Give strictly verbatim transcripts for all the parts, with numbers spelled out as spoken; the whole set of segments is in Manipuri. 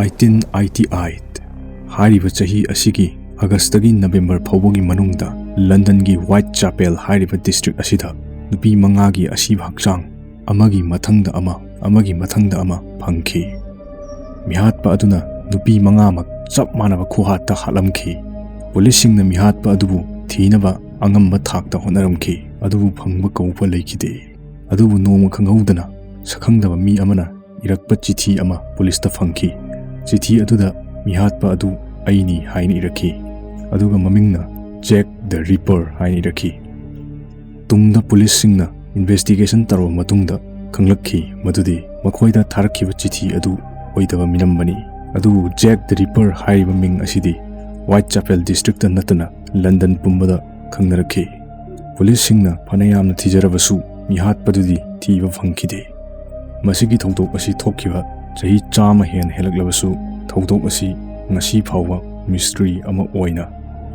ꯑꯩꯠꯇꯤꯟ ꯑꯩꯠꯇꯤ ꯑꯩꯠ ꯍꯥꯏꯔꯤꯕ ꯆꯍꯤ ꯑꯁꯤꯒꯤ ꯑꯥꯒꯁꯇꯒꯤ ꯅꯕꯦꯝꯕꯔ ꯐꯥꯎꯕꯒꯤ ꯃꯅꯨꯡꯗ ꯂꯟꯗꯟꯒꯤ ꯋꯥꯏꯠ ꯆꯥꯄꯦꯜ ꯍꯥꯏꯔꯤꯕ ꯗꯤꯁꯇ꯭ꯔꯤꯛ ꯑꯁꯤꯗ ꯅꯨꯄꯤ ꯃꯉꯥꯒꯤ ꯑꯁꯤꯕ ꯍꯛꯆꯥꯡ ꯑꯃꯒꯤ ꯃꯊꯪꯗ ꯑꯃ, ꯑꯃꯒꯤ ꯃꯊꯪꯗ ꯑꯃ ꯐꯪꯈꯤ꯫ ꯃꯤꯍꯥꯠꯄ ꯑꯗꯨꯅ ꯅꯨꯄꯤ ꯃꯉꯥꯃꯛ ꯆꯞ ꯃꯥꯟꯅꯕ ꯈꯨꯍꯥꯠꯇ ꯍꯥꯠꯂꯝꯈꯤ꯫ ꯄꯨꯂꯤꯁꯁꯤꯡꯅ ꯃꯤꯍꯥꯠꯄ ꯑꯗꯨꯕꯨ ꯊꯤꯅꯕ ꯑꯉꯝꯕ ꯊꯥꯛꯇ ꯍꯣꯠꯅꯔꯝꯈꯤ, ꯑꯗꯨꯕꯨ ꯐꯪꯕ ꯀꯧꯕ ꯂꯩꯈꯤꯗꯦ꯫ ꯑꯗꯨꯕꯨ ꯅꯣꯡꯃ ꯈꯪꯍꯧꯗꯅ ꯁꯛꯈꯪꯗꯕ ꯃꯤ ꯑꯃꯅ ꯏꯔꯛꯄ ꯆꯤꯊꯤ ꯑꯃ ꯄꯨꯂꯤꯁꯇ ꯐꯪꯈꯤ꯫ ꯆꯤꯊꯤ ꯑꯗꯨꯗ ꯃꯤꯍꯥꯠꯄ ꯑꯗꯨ ꯑꯩꯅꯤ ꯍꯥꯏꯅ ꯏꯔꯛꯈꯤ, ꯑꯗꯨꯒ ꯃꯃꯤꯡꯅ ꯖꯦꯛ ꯗ ꯔꯤꯄꯔ ꯍꯥꯏꯅ ꯏꯔꯛꯈꯤ꯫ ꯇꯨꯡꯗ ꯄꯨꯂꯤꯁꯁꯤꯡꯅ ꯏꯟꯚꯦꯁꯇꯤꯒꯦꯁꯟ ꯇꯧꯔꯕ ꯃꯇꯨꯡꯗ ꯈꯪꯂꯛꯈꯤ ꯃꯗꯨꯗꯤ ꯃꯈꯣꯏꯗ ꯊꯥꯔꯛꯈꯤꯕ ꯆꯤꯊꯤ ꯑꯗꯨ ꯑꯣꯏꯗꯕ ꯃꯤꯅꯝꯕꯅꯤ꯫ ꯑꯗꯨꯕꯨ ꯖꯦꯛ ꯗ ꯔꯤꯄꯔ ꯍꯥꯏꯔꯤꯕ ꯃꯤꯡ ꯑꯁꯤꯗꯤ ꯋꯥꯏꯠ ꯆꯥꯄꯦꯜ ꯗꯤꯁꯇ꯭ꯔꯤꯛꯇ ꯅꯠꯇꯅ ꯂꯟꯗꯟ ꯄꯨꯝꯕꯗ ꯈꯪꯅꯔꯛꯈꯤ꯫ ꯄꯨꯂꯤꯁꯁꯤꯡꯅ ꯐꯅ ꯌꯥꯝꯅ ꯊꯤꯖꯔꯕꯁꯨ ꯃꯤꯍꯥꯠꯄꯗꯨꯗꯤ ꯊꯤꯕ ꯐꯪꯈꯤꯗꯦ꯫ ꯃꯁꯤꯒꯤ ꯊꯧꯗꯣꯛ ꯑꯁꯤ ꯊꯣꯛꯈꯤꯕ ꯆꯍꯤ ꯆꯥꯝꯃ ꯍꯦꯟꯅ ꯍꯦꯜꯂꯛꯂꯕꯁꯨ ꯊꯧꯗꯣꯛ ꯑꯁꯤ ꯉꯁꯤ ꯐꯥꯎꯕ ꯃꯤꯁꯇ꯭ꯔꯤ ꯑꯃ ꯑꯣꯏꯅ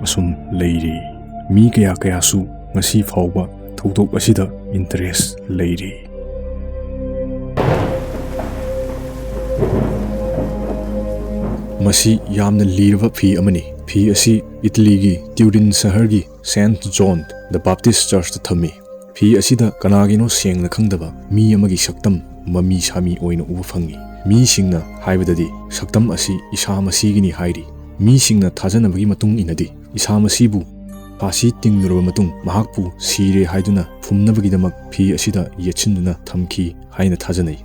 ꯑꯁꯨꯝ ꯂꯩꯔꯤ꯫ ꯃꯤ ꯀꯌꯥ ꯀꯌꯥꯁꯨ ꯉꯁꯤ ꯐꯥꯎꯕ ꯊꯧꯗꯣꯛ ꯑꯁꯤꯗ ꯏꯟꯇꯔꯦꯁ ꯂꯩꯔꯤ꯫ ꯃꯁꯤ ꯌꯥꯝꯅ ꯂꯤꯔꯕ ꯐꯤ ꯑꯃꯅꯤ꯫ ꯐꯤ ꯑꯁꯤ ꯏꯇꯂꯤꯒꯤ ꯇ꯭ꯌꯨꯔꯤꯟ ꯁꯍꯔꯒꯤ ꯁꯦꯟꯠ ꯖꯣꯟ ꯗ ꯕꯥꯞꯇꯤꯁ ꯆꯔꯆꯇ ꯊꯝꯃꯤ꯫ ꯐꯤ ꯑꯁꯤꯗ ꯀꯅꯥꯒꯤꯅꯣ ꯁꯦꯡꯅ ꯈꯪꯗꯕ ꯃꯤ ꯑꯃꯒꯤ ꯁꯛꯇꯝ ꯃꯃꯤ ꯁꯥꯃꯤ ꯑꯣꯏꯅ ꯎꯕ ꯐꯪꯉꯤ꯫ ꯃꯤꯁꯤꯡꯅ ꯍꯥꯏꯕꯗꯗꯤ ꯁꯛꯇꯝ ꯑꯁꯤ ꯏꯁꯥ ꯃꯁꯤꯒꯤꯅꯤ ꯍꯥꯏꯔꯤ꯫ ꯃꯤꯁꯤꯡꯅ ꯊꯥꯖꯅꯕꯒꯤ ꯃꯇꯨꯡ ꯏꯟꯅꯗꯤ ꯏꯁꯥ ꯃꯁꯤꯕꯨ ꯐꯥꯁꯤ ꯇꯤꯡꯂꯨꯔꯕ ꯃꯇꯨꯡ ꯃꯍꯥꯛꯄꯨ ꯁꯤꯔꯦ ꯍꯥꯏꯗꯨꯅ ꯐꯨꯝꯅꯕꯒꯤꯗꯃꯛ ꯐꯤ ꯑꯁꯤꯗ ꯌꯦꯠꯁꯤꯟꯗꯨꯅ ꯊꯝꯈꯤ ꯍꯥꯏꯅ ꯊꯥꯖꯅꯩ꯫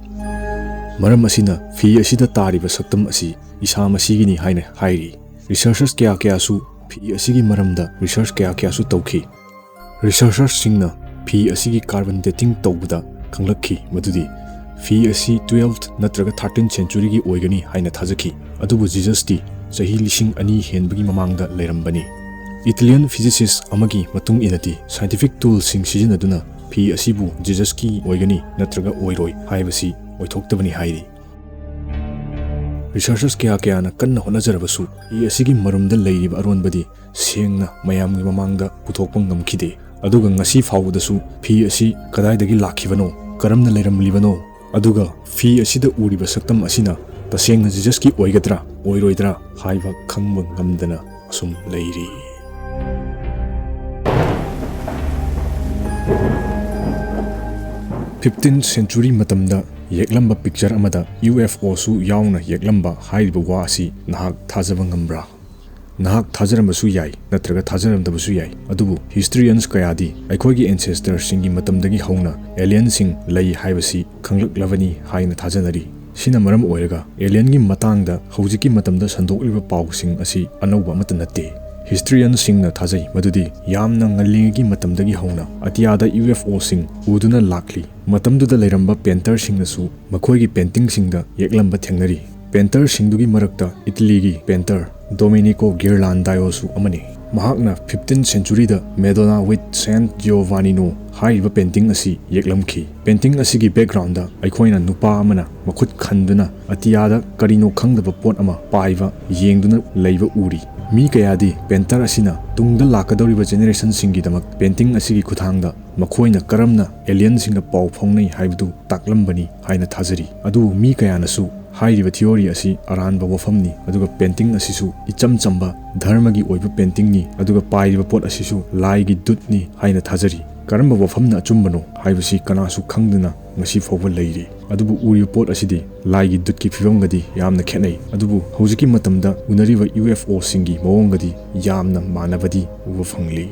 ꯃꯔꯝ ꯑꯁꯤꯅ ꯐꯤ ꯑꯁꯤꯗ ꯇꯥꯔꯤꯕ ꯁꯛꯇꯝ ꯑꯁꯤ ꯏꯁꯥ ꯃꯁꯤꯒꯤꯅꯤ ꯍꯥꯏꯅ ꯍꯥꯏꯔꯤ꯫ ꯔꯤꯁꯔꯆꯔꯁ ꯀꯌꯥ ꯀꯌꯥꯁꯨ ꯐꯤ ꯑꯁꯤꯒꯤ ꯃꯔꯝꯗ ꯔꯤꯁꯔꯆ ꯀꯌꯥ ꯀꯌꯥꯁꯨ ꯇꯧꯈꯤ꯫ ꯔꯤꯁꯔꯆꯔꯁꯤꯡꯅ ꯐꯤ ꯑꯁꯤꯒꯤ ꯀꯥꯔꯕꯟ ꯗꯦꯇꯤꯡ ꯇꯧꯕꯗ ꯈꯪꯂꯛꯈꯤ ꯃꯗꯨꯗꯤ ꯐꯤ ꯑꯁꯤ ꯇꯨꯋꯦꯜꯐ ꯅꯠꯇ꯭ꯔꯒ ꯊꯥꯔꯇꯤꯟ ꯁꯦꯟꯆꯨꯔꯤꯒꯤ ꯑꯣꯏꯒꯅꯤ ꯍꯥꯏꯅ ꯊꯥꯖꯈꯤ, ꯑꯗꯨꯕꯨ ꯖꯤꯖꯁꯇꯤ ꯆꯍꯤ ꯂꯤꯁꯤꯡ ꯑꯅꯤ ꯍꯦꯟꯕꯒꯤ ꯃꯃꯥꯡꯗ ꯂꯩꯔꯝꯕꯅꯤ꯫ ꯏꯇꯥꯂꯤꯌꯟ ꯐꯤꯖꯤꯁꯤꯁ ꯑꯃꯒꯤ ꯃꯇꯨꯡ ꯏꯟꯅꯗꯤ ꯁꯥꯏꯟꯇꯤꯐꯤꯛ ꯇꯨꯜꯁꯤꯡ ꯁꯤꯖꯤꯟꯅꯗꯨꯅ ꯐꯤ ꯑꯁꯤꯕꯨ ꯖꯤꯖꯁꯀꯤ ꯑꯣꯏꯒꯅꯤ ꯅꯠꯇ꯭ꯔꯒ ꯑꯣꯏꯔꯣꯏ ꯍꯥꯏꯕꯁꯤ ꯑꯣꯏꯊꯣꯛꯇꯕꯅꯤ ꯍꯥꯏꯔꯤ꯫ ꯔꯤꯁꯔꯆꯔꯁ ꯀꯌꯥ ꯀꯌꯥꯅ ꯀꯟꯅ ꯍꯣꯠꯅꯖꯔꯕꯁꯨ ꯐꯤ ꯑꯁꯤꯒꯤ ꯃꯔꯨꯝꯗ ꯂꯩꯔꯤꯕ ꯑꯔꯣꯟꯕꯗꯤ ꯁꯦꯡꯅ ꯃꯌꯥꯝꯒꯤ ꯃꯃꯥꯡꯗ ꯄꯨꯊꯣꯛꯄ ꯉꯝꯈꯤꯗꯦ꯫ ꯑꯗꯨꯒ ꯉꯁꯤ ꯐꯥꯎꯕꯗꯁꯨ ꯐꯤ ꯑꯁꯤ ꯀꯗꯥꯏꯗꯒꯤ ꯂꯥꯛꯈꯤꯕꯅꯣ, ꯀꯔꯝꯅ ꯂꯩꯔꯝꯂꯤꯕꯅꯣ, ꯑꯗꯨꯒ ꯐꯤ ꯑꯁꯤꯗ ꯎꯔꯤꯕ ꯁꯛꯇꯝ ꯑꯁꯤꯅ ꯇꯁꯦꯡꯅ ꯖꯤꯖꯁꯀꯤ ꯑꯣꯏꯒꯗ꯭ꯔꯥ ꯑꯣꯏꯔꯣꯏꯗ꯭ꯔꯥ ꯍꯥꯏꯕ ꯈꯪꯕ ꯉꯝꯗꯅ ꯑꯁꯨꯝ ꯂꯩꯔꯤ꯫ Fifteenth century ꯃꯇꯝꯗ ꯌꯦꯛꯂꯝꯕ picture ꯑꯃꯗ U F O ꯁꯨ ꯌꯥꯎꯅ ꯌꯦꯛꯂꯝꯕ ꯍꯥꯏꯔꯤꯕ ꯋꯥ ꯑꯁꯤ ꯅꯍꯥꯛ ꯊꯥꯖꯕ ꯉꯝꯕ꯭ꯔꯥ? ꯅꯍꯥꯛ ꯊꯥꯖꯔꯝꯕꯁꯨ ꯌꯥꯏ, ꯅꯠꯇ꯭ꯔꯒ ꯊꯥꯖꯔꯝꯗꯕꯁꯨ ꯌꯥꯏ, ꯑꯗꯨꯕꯨ historians ꯀꯌꯥꯗꯤ ꯑꯩꯈꯣꯏꯒꯤ ancestor ꯁꯤꯡꯒꯤ ꯃꯇꯝꯗꯒꯤ ꯍꯧꯅ alien ꯁꯤꯡ ꯂꯩ ꯍꯥꯏꯕꯁꯤ ꯈꯪꯂꯛꯂꯕꯅꯤ ꯍꯥꯏꯅ ꯊꯥꯖꯅꯔꯤ꯫ ꯁꯤꯅ ꯃꯔꯝ ꯑꯣꯏꯔꯒ alien ꯒꯤ ꯃꯇꯥꯡꯗ ꯍꯧꯖꯤꯛꯀꯤ ꯃꯇꯝꯗ ꯁꯟꯗꯣꯛꯂꯤꯕ ꯄꯥꯎꯁꯤꯡ ꯑꯁꯤ ꯑꯅꯧꯕ ꯑꯃꯠꯇ ꯅꯠꯇꯦ꯫ Historian ꯁꯤꯡꯅ ꯊꯥꯖꯩ ꯃꯗꯨꯗꯤ ꯌꯥꯝꯅ ꯉꯜꯂꯤꯉꯩꯒꯤ ꯃꯇꯝꯗꯒꯤ ꯍꯧꯅ ꯑꯇꯤꯌꯥꯗ U F O ꯁꯤꯡ ꯎꯗꯨꯅ ꯂꯥꯛꯂꯤ꯫ ꯃꯇꯝꯗꯨꯗ ꯂꯩꯔꯝꯕ painter ꯁꯤꯡꯅꯁꯨ ꯃꯈꯣꯏꯒꯤ painting ꯁꯤꯡꯗ ꯌꯦꯛꯂꯝꯕ ꯊꯦꯡꯅꯔꯤ꯫ Painter ꯁꯤꯡꯗꯨꯒꯤ ꯃꯔꯛꯇ Italy ꯒꯤ painter Domenico Ghirlandaio ꯁꯨ ꯑꯃꯅꯤ꯫ ꯃꯍꯥꯛꯅ fifteenth century the Madonna with Saint Giovannino ꯍꯥꯏꯔꯤꯕ painting ꯑꯁꯤ ꯌꯦꯛꯂꯝꯈꯤ꯫ Painting ꯑꯁꯤꯒꯤ background ꯗ ꯑꯩꯈꯣꯏꯅ ꯅꯨꯄꯥ ꯑꯃꯅ ꯃꯈꯨꯠ ꯈꯟꯗꯨꯅ ꯑꯇꯤꯌꯥꯗ ꯀꯔꯤꯅꯣ ꯈꯪꯗꯕ ꯄꯣꯠ ꯑꯃ ꯄꯥꯏꯕ ꯌꯦꯡꯗꯨꯅ ꯂꯩꯕ ꯎꯔꯤ꯫ ꯃꯤ ꯀꯌꯥꯗꯤ painter ꯑꯁꯤꯅ ꯇꯨꯡꯗ ꯂꯥꯛꯀꯗꯧꯔꯤꯕ generation ꯁꯤꯡꯒꯤꯗꯃꯛ painting ꯑꯁꯤꯒꯤ ꯈꯨꯠꯊꯥꯡꯗ ꯃꯈꯣꯏꯅ ꯀꯔꯝꯅ alien ꯁꯤꯡꯒ ꯄꯥꯎ ꯐꯥꯎꯅꯩ ꯍꯥꯏꯕꯗꯨ ꯇꯥꯛꯂꯝꯕꯅꯤ ꯍꯥꯏꯅ ꯊꯥꯖꯔꯤ꯫ ꯑꯗꯨꯕꯨ ꯃꯤ ꯀꯌꯥꯅꯁꯨ ꯍꯥꯏꯔꯤꯕ theory ꯑꯁꯤ ꯑꯔꯥꯟꯕ ꯋꯥꯐꯝꯅꯤ, ꯑꯗꯨꯒ painting ꯑꯁꯤꯁꯨ ꯏꯆꯝ ꯆꯝꯕ ꯙꯔꯃꯒꯤ ꯑꯣꯏꯕ painting ꯅꯤ, ꯑꯗꯨꯒ ꯄꯥꯏꯔꯤꯕ ꯄꯣꯠ ꯑꯁꯤꯁꯨ ꯂꯥꯏꯒꯤ ꯗꯨꯠꯅꯤ ꯍꯥꯏꯅ ꯊꯥꯖꯔꯤ꯫ ꯀꯔꯝꯕ ꯋꯥꯐꯝꯅ ꯑꯆꯨꯝꯕꯅꯣ ꯍꯥꯏꯕꯁꯤ ꯀꯅꯥꯁꯨ ꯈꯪꯗꯅ ꯉꯁꯤ ꯐꯥꯎꯕ ꯂꯩꯔꯤ꯫ ꯑꯗꯨꯕꯨ ꯎꯔꯤꯕ ꯄꯣꯠ ꯑꯁꯤꯗꯤ ꯂꯥꯏꯒꯤ ꯗꯨꯠꯀꯤ ꯐꯤꯕꯝꯒꯗꯤ ꯌꯥꯝꯅ ꯈꯦꯠꯅꯩ, ꯑꯗꯨꯕꯨ ꯍꯧꯖꯤꯛꯀꯤ ꯃꯇꯝꯗ ꯎꯅꯔꯤꯕ U F O ꯁꯤꯡꯒꯤ ꯃꯑꯣꯡꯒꯗꯤ ꯌꯥꯝꯅ ꯃꯥꯟꯅꯕꯗꯤ ꯎꯕ ꯐꯪꯂꯤ꯫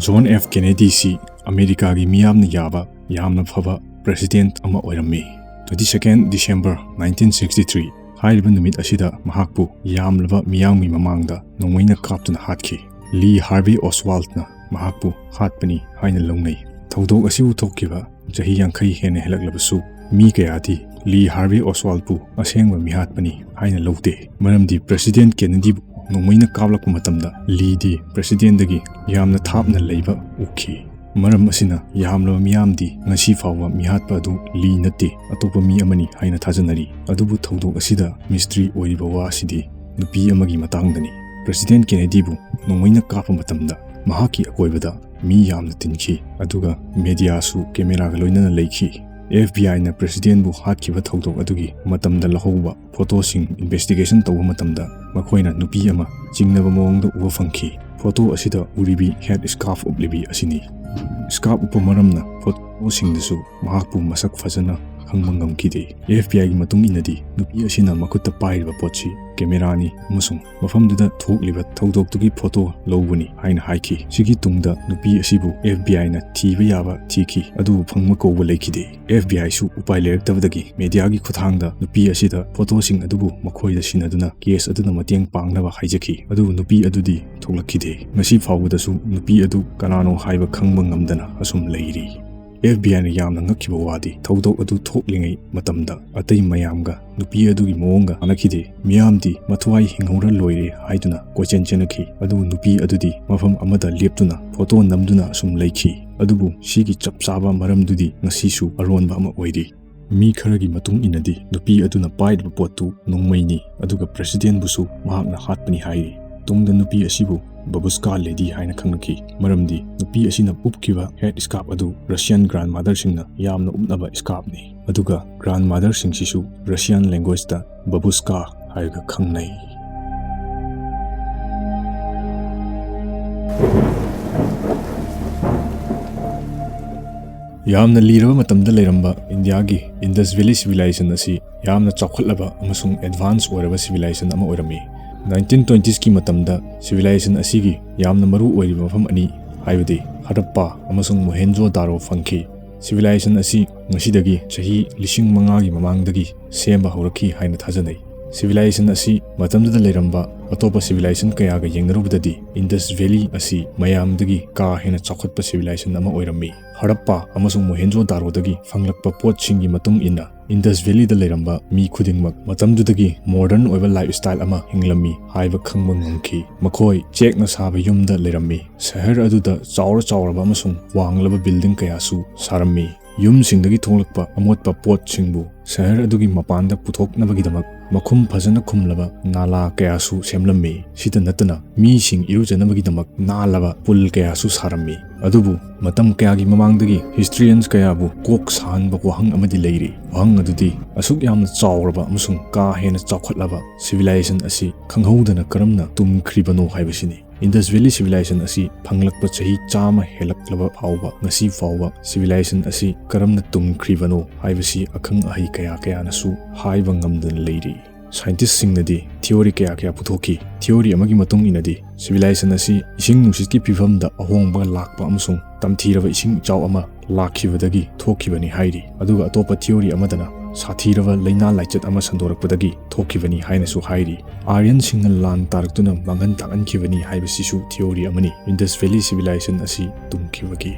John F Kennedy ꯁꯤ ꯑꯃꯦꯔꯤꯀꯥꯒꯤ ꯃꯤꯌꯥꯝꯅ ꯌꯥꯕ ꯌꯥꯝꯅ ꯐꯕ president ꯑꯃ ꯑꯣꯏꯔꯝꯃꯤ꯫ Twenty second December nineteen sixty three ꯍꯥꯏꯔꯤꯕ ꯅꯨꯃꯤꯠ ꯑꯁꯤꯗ ꯃꯍꯥꯛꯄꯨ ꯌꯥꯝꯂꯕ ꯃꯤꯌꯥꯝꯒꯤ ꯃꯃꯥꯡꯗ ꯅꯣꯡꯃꯩꯅ ꯀꯥꯞꯇꯨꯅ ꯍꯥꯠꯈꯤ꯫ Lee Harvey Oswald ꯅ ꯃꯍꯥꯛꯄꯨ ꯍꯥꯠꯄꯅꯤ ꯍꯥꯏꯅ ꯂꯧꯅꯩ꯫ ꯊꯧꯗꯣꯛ ꯑꯁꯤꯕꯨ ꯊꯣꯛꯈꯤꯕ ꯆꯍꯤ ꯌꯥꯡꯈꯩ ꯍꯦꯟꯅ ꯍꯦꯜꯂꯛꯂꯕꯁꯨ ꯃꯤ ꯀꯌꯥꯗꯤ Lee Harvey Oswald ꯄꯨ ꯑꯁꯦꯡꯕ ꯃꯤꯍꯥꯠꯄꯅꯤ ꯍꯥꯏꯅ ꯂꯧꯗꯦ, ꯃꯔꯝꯗꯤ president Kennedy ꯕꯨ ꯅꯣꯡꯃꯩꯅ ꯀꯥꯞꯂꯛꯄ ꯃꯇꯝꯗ Lee ꯗꯤ president ꯗꯒꯤ ꯌꯥꯝꯅ ꯊꯥꯞꯅ ꯂꯩꯕ ꯎꯈꯤ꯫ ꯃꯔꯝ ꯑꯁꯤꯅ ꯌꯥꯝꯂꯕ ꯃꯤꯌꯥꯝꯗꯤ ꯉꯁꯤ ꯐꯥꯎꯕ ꯃꯤꯍꯥꯠꯄ ꯑꯗꯨ Lee ꯅꯠꯇꯦ, ꯑꯇꯣꯞꯄ ꯃꯤ ꯑꯃꯅꯤ ꯍꯥꯏꯅ ꯊꯥꯖꯅꯔꯤ꯫ ꯑꯗꯨꯕꯨ ꯊꯧꯗꯣꯛ ꯑꯁꯤꯗ mystery ꯑꯣꯏꯔꯤꯕ ꯋꯥ ꯑꯁꯤꯗꯤ ꯅꯨꯄꯤ ꯑꯃꯒꯤ ꯃꯇꯥꯡꯗꯅꯤ꯫ President Kennedy ꯕꯨ ꯅꯣꯡꯃꯩꯅ ꯀꯥꯞꯄ ꯃꯇꯝꯗ ꯃꯍꯥꯛꯀꯤ ꯑꯀꯣꯏꯕꯗ ꯃꯤ ꯌꯥꯝꯅ ꯇꯤꯟꯈꯤ, ꯑꯗꯨꯒ ꯃꯦꯗꯤꯌꯥꯁꯨ ꯀꯦꯃꯦꯔꯥꯒ ꯂꯣꯏꯅꯅ ꯂꯩꯈꯤ꯫ ꯑꯦꯐ ꯕꯤ ꯑꯥꯏꯅ ꯄ꯭ꯔꯦꯁꯤꯗꯦꯟꯕꯨ ꯍꯥꯠꯈꯤꯕ ꯊꯧꯗꯣꯛ ꯑꯗꯨꯒꯤ ꯃꯇꯝꯗ ꯂꯧꯍꯧꯕ ꯐꯣꯇꯣꯁꯤꯡ ꯏꯟꯚꯦꯁꯇꯤꯒꯦꯁꯟ ꯇꯧꯕ ꯃꯇꯝꯗ ꯃꯈꯣꯏꯅ ꯅꯨꯄꯤ ꯑꯃ ꯆꯤꯡꯅꯕ ꯃꯑꯣꯡꯗ ꯎꯕ ꯐꯪꯈꯤ꯫ ꯐꯣꯇꯣ ꯑꯁꯤꯗ ꯎꯔꯤꯕꯤ ꯍꯦꯠ ꯁ꯭ꯀꯥꯔꯐ ꯎꯞꯂꯤꯕꯤ ꯑꯁꯤꯅꯤ꯫ ꯁ꯭ꯀꯥꯔꯐ ꯎꯞꯄ ꯃꯔꯝꯅ ꯐꯣꯇꯣꯁꯤꯡꯗꯁꯨ ꯃꯍꯥꯛꯄꯨ ꯃꯁꯛ ꯐꯖꯅ ꯈꯪꯕ ꯉꯝꯈꯤꯗꯦ꯫ ꯑꯦꯐ ꯕꯤ ꯑꯥꯏꯒꯤ ꯃꯇꯨꯡ ꯏꯟꯅꯗꯤ ꯅꯨꯄꯤ ꯑꯁꯤꯅ ꯃꯈꯨꯠꯇ ꯄꯥꯏꯔꯤꯕ ꯄꯣꯠꯁꯤ ꯀꯦꯃꯦꯔꯥꯅꯤ ꯑꯃꯁꯨꯡ ꯃꯐꯝꯗꯨꯗ ꯊꯣꯛꯂꯤꯕ ꯊꯧꯗꯣꯛꯇꯨꯒꯤ ꯐꯣꯇꯣ ꯂꯧꯕꯅꯤ ꯍꯥꯏꯅ ꯍꯥꯏꯈꯤ꯫ ꯁꯤꯒꯤ ꯇꯨꯡꯗ ꯅꯨꯄꯤ ꯑꯁꯤꯕꯨ ꯑꯦꯐ ꯕꯤ ꯑꯥꯏꯅ ꯊꯤꯕ ꯌꯥꯕ ꯊꯤꯈꯤ, ꯑꯗꯨꯕꯨ ꯐꯪꯕ ꯀꯧꯕ ꯂꯩꯈꯤꯗꯦ꯫ ꯑꯦꯐ ꯕꯤ ꯑꯥꯏꯁꯨ ꯎꯄꯥꯏ ꯂꯩꯔꯛꯇꯕꯗꯒꯤ ꯃꯦꯗꯤꯌꯥꯒꯤ ꯈꯨꯠꯊꯥꯡꯗ ꯅꯨꯄꯤ ꯑꯁꯤꯗ ꯐꯣꯇꯣꯁꯤꯡ ꯑꯗꯨꯕꯨ ꯃꯈꯣꯏꯗ ꯁꯤꯟꯅꯗꯨꯅ ꯀꯦꯁ ꯑꯗꯨꯗ ꯃꯇꯦꯡ ꯄꯥꯡꯅꯕ ꯍꯥꯏꯖꯈꯤ, ꯑꯗꯨꯕꯨ ꯅꯨꯄꯤ ꯑꯗꯨꯗꯤ ꯊꯣꯛꯂꯛꯈꯤꯗꯦ꯫ ꯉꯁꯤ ꯐꯥꯎꯕꯗꯁꯨ ꯅꯨꯄꯤ ꯑꯗꯨ ꯀꯅꯥꯅꯣ ꯍꯥꯏꯕ ꯈꯪꯕ ꯉꯝꯗꯅ ꯑꯁꯨꯝ ꯂꯩꯔꯤ꯫ ꯑꯦꯐ ꯕꯤ ꯑꯥꯏꯅ ꯌꯥꯝꯅ ꯉꯛꯈꯤꯕ ꯋꯥꯗꯤ, ꯊꯧꯗꯣꯛ ꯑꯗꯨ ꯊꯣꯛꯂꯤꯉꯩ ꯃꯇꯝꯗ ꯑꯇꯩ ꯃꯌꯥꯝꯒ ꯅꯨꯄꯤ ꯑꯗꯨꯒꯤ ꯃꯑꯣꯡꯒ ꯃꯥꯟꯅꯈꯤꯗꯦ꯫ ꯃꯤꯌꯥꯝꯗꯤ ꯃꯊ꯭ꯋꯥꯏ ꯍꯤꯡꯍꯧꯔ ꯂꯣꯏꯔꯦ ꯍꯥꯏꯗꯨꯅ ꯀꯣꯏꯆꯦꯟ ꯆꯦꯟꯅꯈꯤ, ꯑꯗꯨꯕꯨ ꯅꯨꯄꯤ ꯑꯗꯨꯗꯤ ꯃꯐꯝ ꯑꯃꯗ ꯂꯦꯞꯇꯨꯅ ꯐꯣꯇꯣ ꯅꯝꯗꯨꯅ ꯑꯁꯨꯝ ꯂꯩꯈꯤ꯫ ꯑꯗꯨꯕꯨ ꯁꯤꯒꯤ ꯆꯞ ꯆꯥꯕ ꯃꯔꯝꯗꯨꯗꯤ ꯉꯁꯤꯁꯨ ꯑꯔꯣꯟꯕ ꯑꯃ ꯑꯣꯏꯔꯤ꯫ ꯃꯤ ꯈꯔꯒꯤ ꯃꯇꯨꯡ ꯏꯟꯅꯗꯤ ꯅꯨꯄꯤ ꯑꯗꯨꯅ ꯄꯥꯏꯔꯤꯕ ꯄꯣꯠꯇꯨ ꯅꯣꯡꯃꯩꯅꯤ, ꯑꯗꯨꯒ ꯄ꯭ꯔꯦꯁꯤꯗꯦꯟꯕꯨꯁꯨ ꯃꯍꯥꯛꯅ ꯍꯥꯠꯄꯅꯤ ꯍꯥꯏꯔꯤ꯫ ꯇꯨꯡꯗ ꯅꯨꯄꯤ ꯑꯁꯤꯕꯨ ꯕꯕꯨꯁꯀꯥ ꯂꯦꯗꯤ ꯍꯥꯏꯅ ꯈꯪꯅꯈꯤ, ꯃꯔꯝꯗꯤ ꯅꯨꯄꯤ ꯑꯁꯤꯅ ꯎꯞꯈꯤꯕ ꯍꯦꯠ ꯁ꯭ꯀꯥꯔꯐ ꯑꯗꯨ ꯔꯁꯤꯌꯥꯟ ꯒ꯭ꯔꯥꯟ ꯃꯥꯗꯔꯁꯤꯡꯅ ꯌꯥꯝꯅ ꯎꯞꯅꯕ ꯁ꯭ꯀꯥꯔꯐꯅꯤ, ꯑꯗꯨꯒ ꯒ꯭ꯔꯥꯟ ꯃꯥꯗꯔꯁꯤꯡꯁꯤꯁꯨ ꯔꯁꯤꯌꯥꯟ ꯂꯦꯡꯒ꯭ꯋꯦꯖꯇ ꯕꯕꯨꯁꯀꯥ ꯍꯥꯏꯔꯒ ꯈꯪꯅꯩ꯫ ꯌꯥꯝꯅ ꯂꯤꯔꯕ ꯃꯇꯝꯗ ꯂꯩꯔꯝꯕ ꯏꯟꯗꯤꯌꯥꯒꯤ ꯏꯟꯗꯁ ꯚꯦꯂꯤ ꯁꯤꯚꯤꯂꯥꯏꯖꯦꯁꯟ ꯑꯁꯤ ꯌꯥꯝꯅ ꯆꯥꯎꯈꯠꯂꯕ ꯑꯃꯁꯨꯡ ꯑꯦꯗꯚꯥꯟꯁ ꯑꯣꯏꯔꯕ ꯁꯤꯚꯤꯂꯥꯏꯖꯦꯁꯟ ꯑꯃ ꯑꯣꯏꯔꯝꯃꯤ꯫ ꯅꯥꯏꯟꯇꯤꯟ ꯇ꯭ꯋꯦꯟꯇꯤꯁꯀꯤ ꯃꯇꯝꯗ ꯁꯤꯚꯤꯂꯥꯏꯖꯦꯁꯟ ꯑꯁꯤꯒꯤ ꯌꯥꯝꯅ ꯃꯔꯨ ꯑꯣꯏꯔꯤꯕ ꯃꯐꯝ ꯑꯅꯤ, ꯍꯥꯏꯕꯗꯤ ꯍꯔꯞꯄꯥ ꯑꯃꯁꯨꯡ ꯃꯣꯍꯦꯟꯖꯣ ꯗꯥꯔꯣ ꯐꯪꯈꯤ꯫ ꯁꯤꯚꯤꯂꯥꯏꯖꯦꯁꯟ ꯑꯁꯤ ꯉꯁꯤꯗꯒꯤ ꯆꯍꯤ ꯂꯤꯁꯤꯡ ꯃꯉꯥꯒꯤ ꯃꯃꯥꯡꯗꯒꯤ ꯁꯦꯝꯕ ꯍꯧꯔꯛꯈꯤ ꯍꯥꯏꯅ ꯊꯥꯖꯅꯩ꯫ ꯁꯤꯚꯤꯂꯥꯏꯖꯦꯁꯟ ꯑꯁꯤ ꯃꯇꯝꯗꯨꯗ ꯂꯩꯔꯝꯕ ꯑꯇꯣꯞꯄ ꯁꯤꯚꯤꯂꯥꯏꯖꯦꯁꯟ ꯀꯌꯥꯒ ꯌꯦꯡꯅꯔꯨꯕꯗꯗꯤ ꯏꯟꯗꯁ ꯚꯦꯂꯤ ꯑꯁꯤ ꯃꯌꯥꯝꯗꯒꯤ ꯀꯥ ꯍꯦꯟꯅ ꯆꯥꯎꯈꯠꯄ ꯁꯤꯚꯤꯂꯥꯏꯖꯦꯁꯟ ꯑꯃ ꯑꯣꯏꯔꯝꯃꯤ꯫ ꯍꯔꯞꯄꯥ ꯑꯃꯁꯨꯡ ꯃꯣꯍꯦꯟꯖꯣ ꯗꯥꯔꯣꯗꯒꯤ ꯐꯪꯂꯛꯄ ꯄꯣꯠꯁꯤꯡꯒꯤ ꯃꯇꯨꯡ ꯏꯟꯅ, ꯏꯟꯗꯁ ꯚꯦꯂꯤꯗ ꯂꯩꯔꯝꯕ ꯃꯤ ꯈꯨꯗꯤꯡꯃꯛ ꯃꯇꯝꯗꯨꯗꯒꯤ ꯃꯣꯗꯔꯟ ꯑꯣꯏꯕ ꯂꯥꯏꯐ ꯁ꯭ꯇꯥꯏꯜ ꯑꯃ ꯍꯤꯡꯂꯝꯃꯤ ꯍꯥꯏꯕ ꯈꯪꯕ ꯉꯝꯈꯤ꯫ ꯃꯈꯣꯏ ꯆꯦꯛꯅ ꯁꯥꯕ ꯌꯨꯝꯗ ꯂꯩꯔꯝꯃꯤ꯫ ꯁꯍꯔ ꯑꯗꯨꯗ ꯆꯥꯎꯔ ꯆꯥꯎꯔꯕ ꯑꯃꯁꯨꯡ ꯋꯥꯡꯂꯕ ꯕꯤꯜꯗꯤꯡ ꯀꯌꯥꯁꯨ ꯁꯥꯔꯝꯃꯤ꯫ ꯌꯨꯝꯁꯤꯡꯗꯒꯤ ꯊꯣꯛꯂꯛꯄ ꯑꯃꯣꯠꯄ ꯄꯣꯠꯁꯤꯡꯕꯨ ꯁꯍꯔ ꯑꯗꯨꯒꯤ ꯃꯄꯥꯟꯗ ꯄꯨꯊꯣꯛꯅꯕꯒꯤꯗꯃꯛ ꯃꯈꯨꯝ ꯐꯖꯅ ꯈꯨꯝꯂꯕ ꯅꯥꯂꯥ ꯀꯌꯥꯁꯨ ꯁꯦꯝꯂꯝꯃꯤ꯫ ꯁꯤꯇ ꯅꯠꯇꯅ ꯃꯤꯁꯤꯡ ꯏꯔꯨꯖꯅꯕꯒꯤꯗꯃꯛ ꯅꯥꯜꯂꯕ ꯄꯨꯜ ꯀꯌꯥꯁꯨ ꯁꯥꯔꯝꯃꯤ꯫ ꯑꯗꯨꯕꯨ ꯃꯇꯝ ꯀꯌꯥꯒꯤ ꯃꯃꯥꯡꯗꯒꯤ historians ꯀꯌꯥꯕꯨ ꯀꯣꯛ ꯁꯥꯍꯟꯕ ꯋꯥꯍꯪ ꯑꯃꯗꯤ ꯂꯩꯔꯤ꯫ ꯋꯥꯍꯪ ꯑꯗꯨꯗꯤ ꯑꯁꯨꯛ ꯌꯥꯝꯅ ꯆꯥꯎꯔꯕ ꯑꯃꯁꯨꯡ ꯀꯥ ꯍꯦꯟꯅ ꯆꯥꯎꯈꯠꯂꯕ civilization ꯑꯁꯤ ꯈꯪꯍꯧꯗꯅ ꯀꯔꯝꯅ ꯇꯨꯝꯈ꯭ꯔꯤꯕꯅꯣ ꯍꯥꯏꯕꯁꯤꯅꯤ꯫ Indus Valley Civilization ꯑꯁꯤ ꯐꯪꯂꯛꯄ ꯆꯍꯤ ꯆꯥꯝꯃ ꯍꯦꯜꯂꯛꯂꯕ ꯐꯥꯎꯕ, ꯉꯁꯤ ꯐꯥꯎꯕ civilization ꯑꯁꯤ ꯀꯔꯝꯅ ꯇꯨꯝꯈ꯭ꯔꯤꯕꯅꯣ ꯍꯥꯏꯕꯁꯤ ꯑꯈꯪ ꯑꯍꯩ ꯀꯌꯥ ꯀꯌꯥꯅꯁꯨ ꯍꯥꯏꯕ ꯉꯝꯗꯅ ꯂꯩꯔꯤ꯫ Scientistꯁꯤꯡꯅꯗꯤ theory ꯀꯌꯥ ꯀꯌꯥ ꯄꯨꯊꯣꯛꯈꯤ꯫ Theory ꯑꯃꯒꯤ ꯃꯇꯨꯡ ꯏꯟꯅꯗꯤ civilization ꯑꯁꯤ ꯏꯁꯤꯡ ꯅꯨꯡꯁꯤꯠꯀꯤ ꯐꯤꯕꯝꯗ ꯑꯍꯣꯡꯕ ꯂꯥꯛꯄ ꯑꯃꯁꯨꯡ ꯇꯝꯊꯤꯔꯕ ꯏꯁꯤꯡ ꯏꯆꯥꯎ ꯑꯃ ꯂꯥꯛꯈꯤꯕꯗꯒꯤ ꯊꯣꯛꯈꯤꯕꯅꯤ ꯍꯥꯏꯔꯤ꯫ ꯑꯗꯨꯒ ꯑꯇꯣꯞꯄ theory ꯑꯃꯗꯅ ꯁꯥꯊꯤꯔꯕ ꯂꯥꯏꯅꯥ ꯂꯥꯏꯆꯠ ꯑꯃ ꯁꯟꯗꯣꯔꯛꯄꯗꯒꯤ ꯊꯣꯛꯈꯤꯕꯅꯤ ꯍꯥꯏꯅꯁꯨ ꯍꯥꯏꯔꯤ꯫ Aryanꯁꯤꯡꯅ ꯂꯥꯟ ꯇꯥꯔꯛꯇꯨꯅ ꯃꯥꯡꯍꯟ ꯇꯥꯛꯍꯟꯈꯤꯕꯅꯤ ꯍꯥꯏꯕꯁꯤꯁꯨ theory ꯑꯃꯅꯤ꯫ Indus Valley Civilization ꯑꯁꯤ ꯇꯨꯝꯈꯤꯕꯒꯤ